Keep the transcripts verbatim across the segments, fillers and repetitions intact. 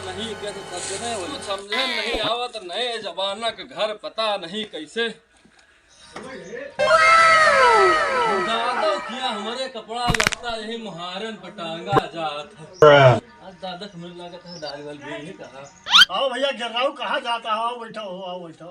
नहीं, कैसे समझे नहीं, वो समझे नहीं आवत, नए जमाना का घर पता नहीं कैसे। दादा किया हमारे कपड़ा लगता यही मुहारन पर टांगा जात है। आज दादा को मिल लागत है, दाल वाल भी नहीं कहा। आओ भैया, गिर्राऊ कहाँ जाता है? आओ बैठो हो, आओ बैठो।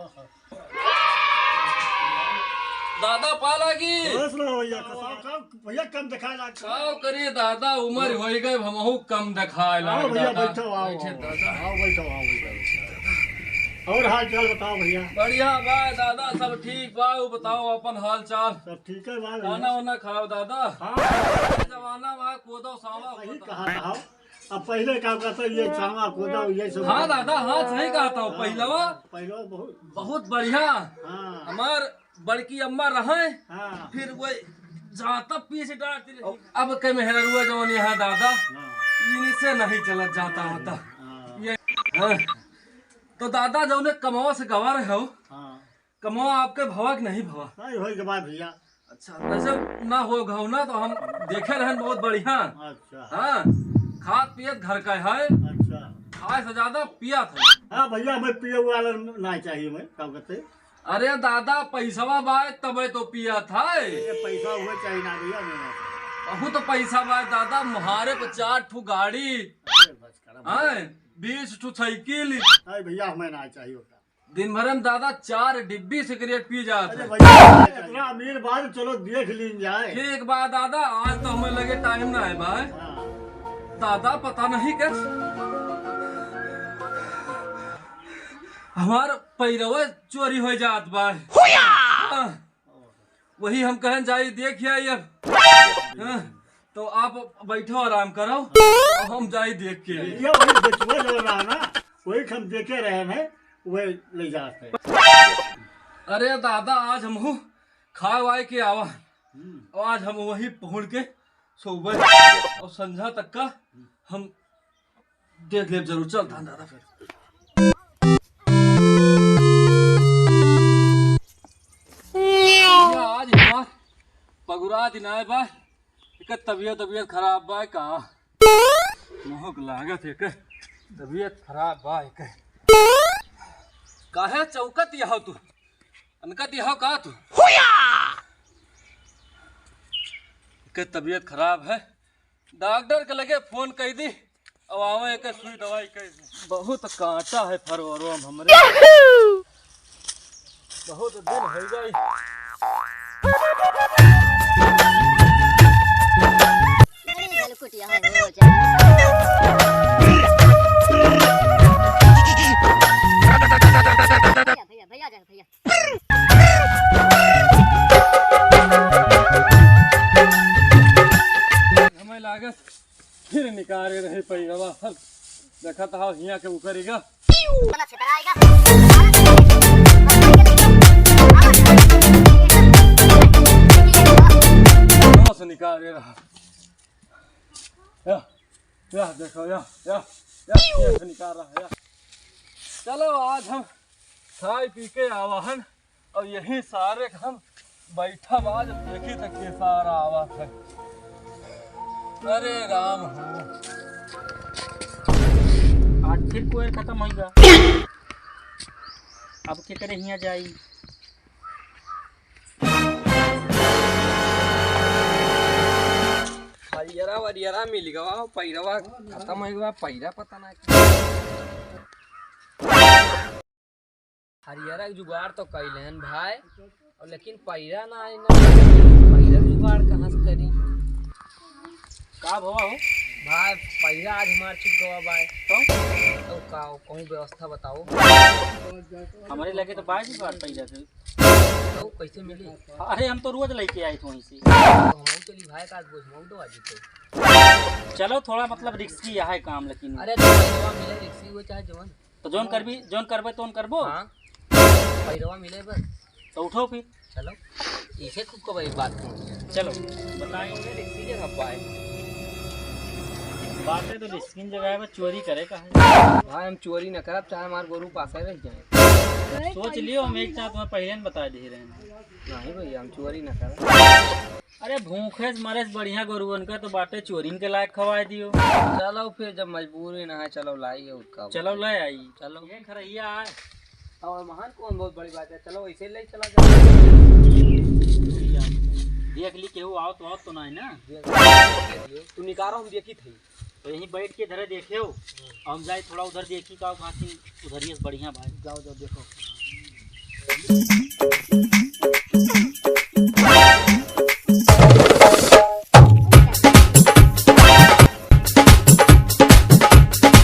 दादा पालागी। खुश रहो भैया, खुश रहो। का भैया कम दिखाए लाग। का करी दादा, उमर होई गए, हमहू कम दिखाए लाग। आओ भैया, दादा। बैठो, आओ, बैठे आओ, दादा। आओ, बैठो, आओ, बैठो। और हाल चाल बताओ भैया। बढ़िया बा दादा, सब ठीक बा। वो बताओ अपन हाल चाल। सब ठीक है बा भैया। खाना वाना खाओ दादा। हाँ। जमाना बा कोदो सावा सही होता। कहा था। अब पहिले का कहता ये सावा कोदो ये सब। हाँ दादा, हाँ सही कहा था। हाँ, पहलवा पहलवा बहुत बहुत बढ़िया। हाँ। हमार बड़की अम्मा रहे, हाँ। फिर वो जाता पीछे डालती रही। अब के मेहररुआ जवन यहाँ दादा, हाँ। इनसे नहीं चलत जाता होता। हाँ। ये, हाँ। तो दादा जौने कमवा से गवा रहे हो, हाँ। कमवा आपके भवा कि नहीं भवा? नहीं होई के बाद भैया। अच्छा, वैसे ना हो घाव ना तो हम देखे रहन बहुत बढ़िया। अच्छा। हाँ, खात पियत घर का है। अच्छा। खाए से ज्यादा पिया था। हाँ भैया, मैं पिए वाला ना चाहिए, मैं का कहते। अरे दादा, पैसवा बाय तबे तो पिया था। ये पैसा हुए चाहिए ना भैया, मेरे पास। बहुत पैसा बाय दादा, मुहारे पे चार ठू गाड़ी, अरे बस करा भैया। हैं, बीस ठू साइकिल। अरे भैया, हमें ना चाहिए होता। दिन भर में दादा चार डिब्बी सिगरेट पी जात अरे है। भैया, इतना अमीर बात, चलो देख लीन जाए। ठीक बा दादा, आज तो हमें लगे टाइम ना है भाई। हाँ। दादा पता नहीं के हमार पैरवा चोरी हो जात बा। हाँ। वही हम कहन जाई देख आई अब। हाँ, तो आप बैठो आराम करो, और हम जाई देख के आई। भैया वही बेचुआ जो रहा ना, वही हम देखे रहे हैं, वही ले जाते हैं। अरे दादा, आज हमहू खाए वाए के आवा, हम्म। और आज हम वही पहुड़ के सोबे और संझा तक का हम देख लेब जरूर। चल धान दादा फिर। भैया, आज हमार पगुरा दिन आए बा, एक तबियत, तबियत खराब बा का? मोहक लागत है के तबियत खराब बा के। काहे चौकत यह तू? अनकत यह का तू? के तबियत खराब है, डॉक्टर के लगे फोन कइ दी, अब आवे के सुई दवाई कइ दी। बहुत कांटा है फरवरो में हमरे। बहुत दिन हो गई। भैया, भैया, भैया, भैया। हमें लागत फिर निकारे रहे पैरवा। देखत हव हियाँ के उकरिगा। कहाँ से निकारे रहा? या, या देखो, या, या, या, कैसे निकाल रहा है, या। चलो, आज हम खाए पी के आवा हन, और यही सारे हम बैठा बा, जब देखी तो के सारा आवा है। अरे राम हो। आज फिर कोयल खत्म होइगा। अब के करे हियाँ जाई? हरियरा वरियरा मिल गवा, पैरवा खत्म हो गवा, पैरा पता ना। हरियरा के जुगाड़ तो कइलेन भाई, और लेकिन पैरा ना आए ना, पैरा के जुगाड़ कहाँ से करी? का भवा हो? भाई, पैरा आज हमार छूट गवा भाई। तो? तो का, कहूँ व्यवस्था बताओ। हमरे लगे तो बाइक भी बात पैरा से। तो कैसे मिली? अरे, हम तो रोज लेके आए थे वहीं से। तो हम चली भाई, का आज बोझ हम तो आज तो। चलो, थोड़ा मतलब रिस्की है काम, लेकिन अरे, तो पैरवा मिले, रिस्की हो चाहे जवन। तो जौन करबी, जौन करबे, तौन करबो। हाँ, पैरवा मिले बस। तो उठो फिर। चलो, इसे खूब को भाई बात को। चलो, बताएंगे रिस्की जगह पाए। बातें तो रिस्की जगह है, बस चोरी करे का है। भाई, हम चोरी न करब, चाहे हमार गोरू पासे रह जाए। सोच लियो, हम एक साथ में पहले न बता दे रहे हैं। नहीं भैया, हम चोरी न करब। अरे भूखे से मरे से बढ़िया गोरुअन का तो बाटे चोरिन के लायक खवाए दियो। चलो फिर जब मजबूरी ना है, चलो लाई और का चलो बाटे। ले आई। चलो। ये खरहिया आए। और महान कौन बहुत बड़ी बात है, चलो ऐसे ले चला जाओ। देख ली केहू आओ तो, आओ तो ना है ना। देख, तू निकालो, हम देखी थे। तो यहीं बैठ के धरे देखे हो, हम जाए थोड़ा उधर देखी का बाकी उधर ही बढ़िया भाई। जाओ, जाओ, देखो।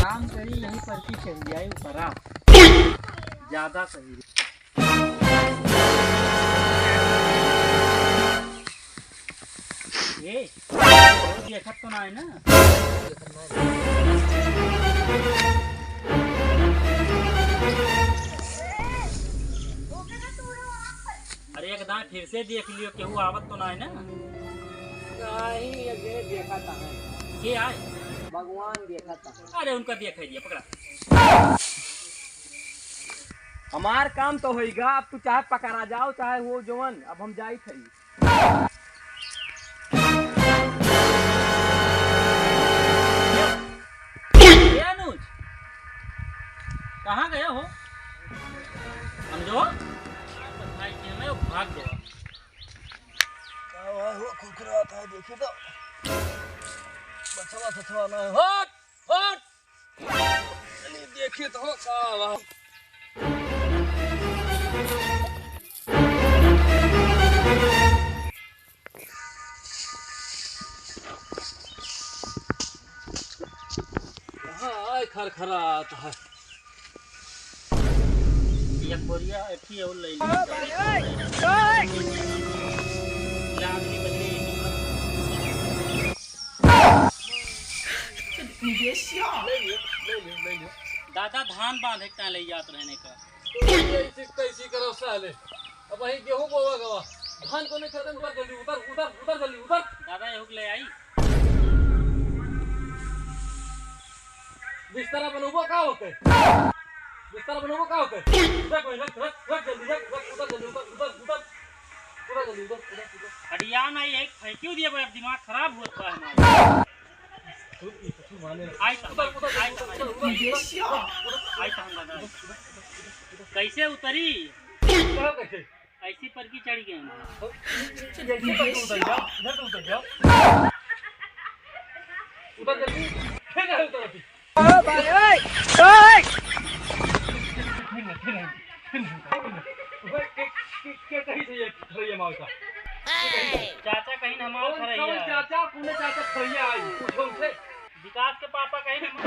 काम करी यहीं पर की चल जाए ऊपर आ। ज्यादा सही। ए, वो देखत तो ना है ना? अरे एक दांव फिर से देख लियो, केहू आवत तो ना है ना? नहीं, ये देखा था। के आए? भगवान देखा था। अरे उनका देख है दिया, पकड़ा। हमार काम तो होइगा, अब तू चाहे पकड़ा जाओ, चाहे हो जवन, अब हम जाई थई। ए अनुज, कहाँ गए हो? समझो? भाई के मैं भाग गया। का हुआ हो, कुकुर आता है, देखिए तो। बचवा, सचवा ना है। हट! हट! चलिए, देखिए तो, का हुआ? कहाँ आए खरखरात है? ये कोरिया अथी और ले ली। ला, अगली बदली। ले लियो, ले लियो, ले लियो। दादा धान बांधे के टाइम ले जात रहने का। तो ये ऐसी कैसी करो साले। अब वही गेहूं बोवा गवा। धान को नहीं खत्म कर, जल्दी उतर, उतर, उतर, जल्दी उतर। दादा, एहू के ले आई। बिस्तरा बनोबो का होते? बिस्तरा बनोबो का होते? रख भाई, रख, रख, रख जल्दी, रख, रख, उतर जल्दी, उतर, उतर, उतर। उतर जल्दी, उतर, उतर, उतर। हटिया ना, ये फेंकियो दिया, बड़ा दिमाग खराब होत बा हमारा। आई तो, आई तो, आई तो, आई तो हम दादा। कैसे उतरी? उतर कैसे? ऐसी पर की चढ़ गए हम। इधर से उतर जाओ, इधर से उतर जाओ। उतर जल्दी, फिर नहीं उतर अभी। ओ भाई, ओए, ओए। फिर नहीं, फिर नहीं, फिर नहीं उतर, फिर नहीं। ओए, के, के, के कहीं से ये खड़े ये माल का? चाचा कहीं हमार कौन, खड़े कौन है। चाचा, कौन चाचा खड़े आई? पूछो उनसे। विकास के पापा कहीं हमार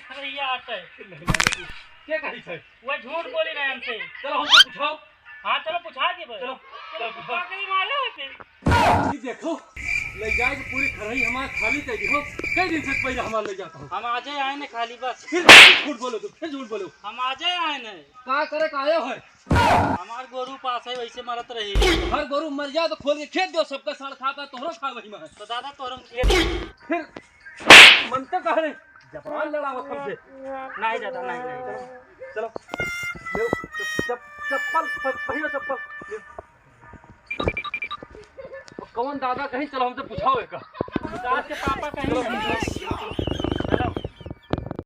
खड़े आते। फिर नहीं, नहीं, नहीं। के कहीं से? वो झूठ बोली रहे हमसे। चलो, हमसे पूछो। हाँ, चलो, पूछा के भाई। चलो, चलो, चलो, पूछो। पूछा के ही मालूम है फिर। ई देखो, ले जाए के पूरी खरही हमार खाली कर दी हो। कई दिन से पहले हमार ले जाता हूँ। हम आजे आए ने खाली बस। फिर झूठ बोलो तू, फिर झूठ बोलो। हम आजे आए ने। का करे का आयो है? हमार गोरू पास है, वैसे मरत रही। हर गोरू मर जाए तो खोल के खेत दो, सबका साड़ खाता, तोहरो खा वही में है। तो दादा, तोहरो खेत। फिर मन तो कह रहे, जबान लड़ावत हमसे। नहीं दादा, नहीं, नहीं, नहीं। चलो, ले, चप-, चप-, चप्पल, प-, पहिरो चप्पल, ले। कौन दादा कहीं, चलो हमसे पूछाओ एका। विकास के पापा कहीं। चलो, चलो, चलो, चलो।